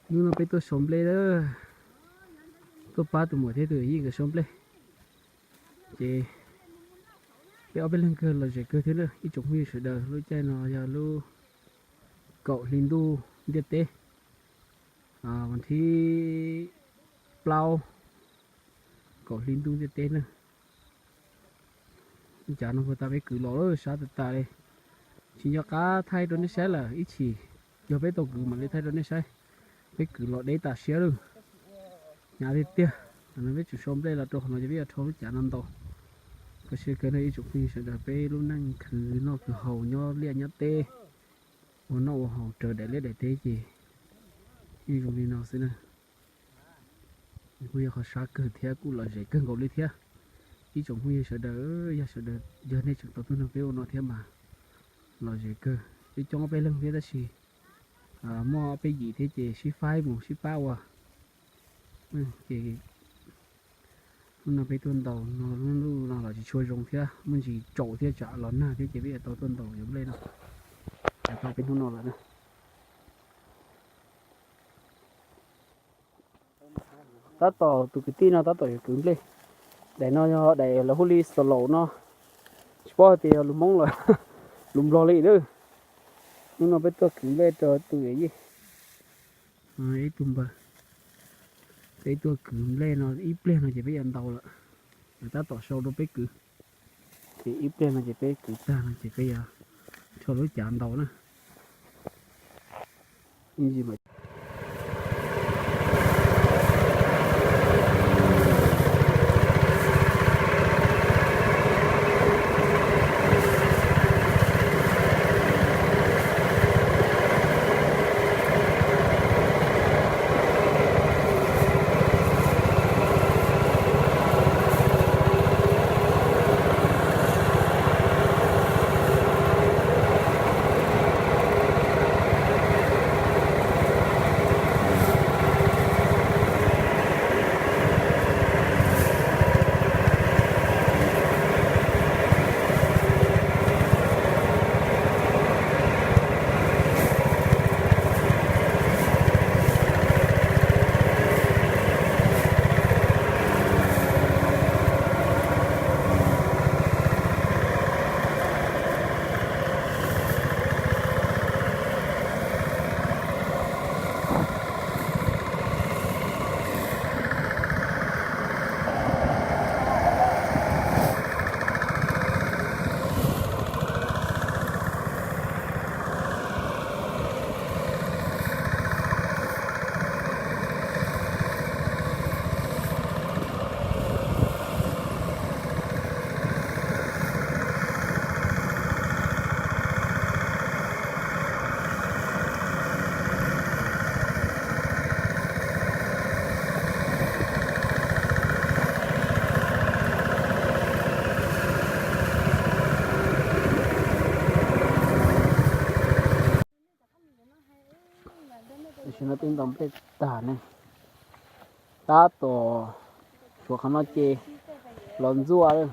Hnub no peb tuaj sau nplej lawm, tuaj pab tus muam thiab tus yij nkawd sau nplej. Ces peb ob peb leeg kawg los zem kawg thiab na ib tsoom phooj ywg sawv daws. Lub caij no yog lub kaum hli ntuj ntiaj teb, vas thib plaub, kaum hli ntuj ntiaj teb na. Cas no puag ta peb kwv los lawm sab tas tas li. Tsis nco qab thaij rau nej saib lawm, ib chim yog peb tau kwv mam li thaij rau nej saib. Peb kwv los deb tas siab lawm, hnyav tiag tiag. Peb tsum sau nplej los rau qhov no ces peb yuav rho lub cav no ntaus. Koj siab kawg no ib tsoom phooj ywg sawv daws, peb lub neej khwv noj khwv haus nyob liaj nyob teb, ua noj ua haus raws daim liaj daim teb ces yeej zoo li no xwb na. Kuj yog qhov sab kawg thiab kuj lom zem kawg nkaus li thiab. Ib tsoom phooj ywg sawv daws, yog sawv daws yog nej tseem tau tuaj nrog peb ua no thiab mas lom zem kawg. Peb coob ob peb leeg thiab tab sis muaj ob peb yim thiab ces sib faib mus sib pab ua. Ces hnub no peb tuaj ntaus no, lub no los tsis tshua zoo thiab, muaj ntsis tsaus thiab tsam los nag thiab ces peb yuav tau tuaj ntaus yuav nplej no. Tau peb hnub no lawm na. Tab tom tus kwv tij no tab tom yuav kwv nplej. Daim no yog daim lawv hu li xaus laus no, tsis paub hais tias yog lus Hmoob los lus Nplog li na. Hnub no peb tuaj kwv nplej rau tus yij, ib tug npawg. Peb tuaj kwv nplej no ib pliag no ces peb yuav ntaus lawm. Lawv tab tom sau rau peb kwv, ces ib pliag no ces peb kwv tag no ces peb yuav rho lub cav ntaus na. Tam sim no twb ntaus nplej tag ne, tab tom tshuav qhov no ces los ntxuaj lawm.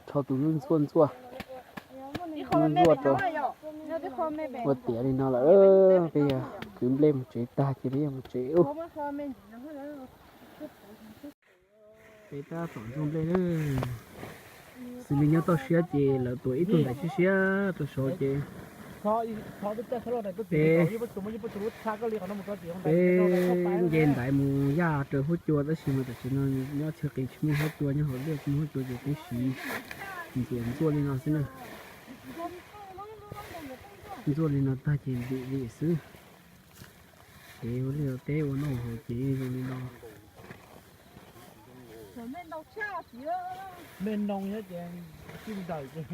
Rho tus ntxuaj ntxuaj, ntxuaj rau ua tiav li no lawm. Peb yog kwv nplej mus tsev tag ces peb yog mus tsev ub. Peb tab tom ntxuaj nplej na. Xws li nyob toj siab ces lawv tuav ib tug ntaiv siab siab rau saud ces peb, peb nce ntaiv mus yaj raws huab cua tab sis mas tam sim no nyob chaw qis tsis muaj huab cua, nyob hauv liaj tsis muaj huab cua ces peb siv ntxuav ntxuaj li no xwb na. Ntxuaj li no tag ces ntim li xwb. Ces ua liaj teb ua noj haus ces zoo li no. Me noog nyob ces tij ntaws ces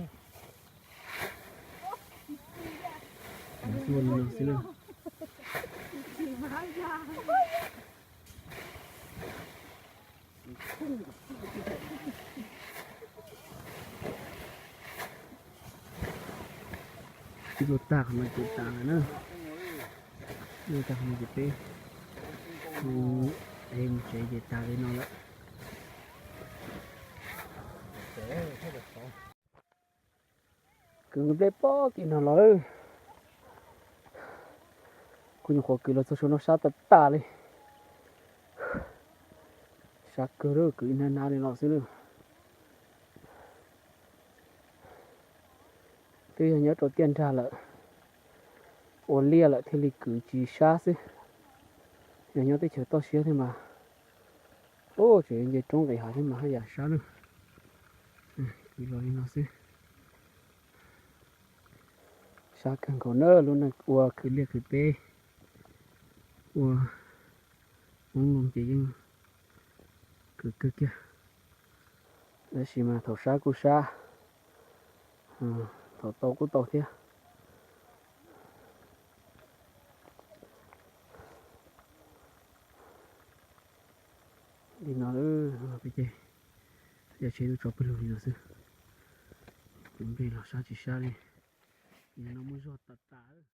ntxuaj li no xwb na. Ntxuaj tag qhov no ces tas lawm na. Ntxuaj tag qhov no ces peb mus tsev ces tas li no lawm. Kwv nplej pob tim no lawm. Kuv nyuam qhuav kwv los txog saum no sab tag tag li. Sab kawg lawm, kwv ib hnab hnab li no xwb na. Twb yog nyob rau tiaj nrag lawm, ua liaj lawm thiaj li kwv tsis sab xwb. Yog nyob teb chaws toj siab thiab mas, tseem nce roob nqis hav thiab mas haj yam sab na. Kwv los li no xwb. Sab kawg nkaus na, lub neej ua khwv liaj khwv teb, ua hmoob no ces yeej khwv kawg kiag. Tab sis mas thaum sab kuj sab, thaum tau kuj tau thiab. Li no, peb ces yog tsheb tub tso pawg lug li no xwb. Kwv nplej los sab tsis sab li. Yog no muaj zog tas tas.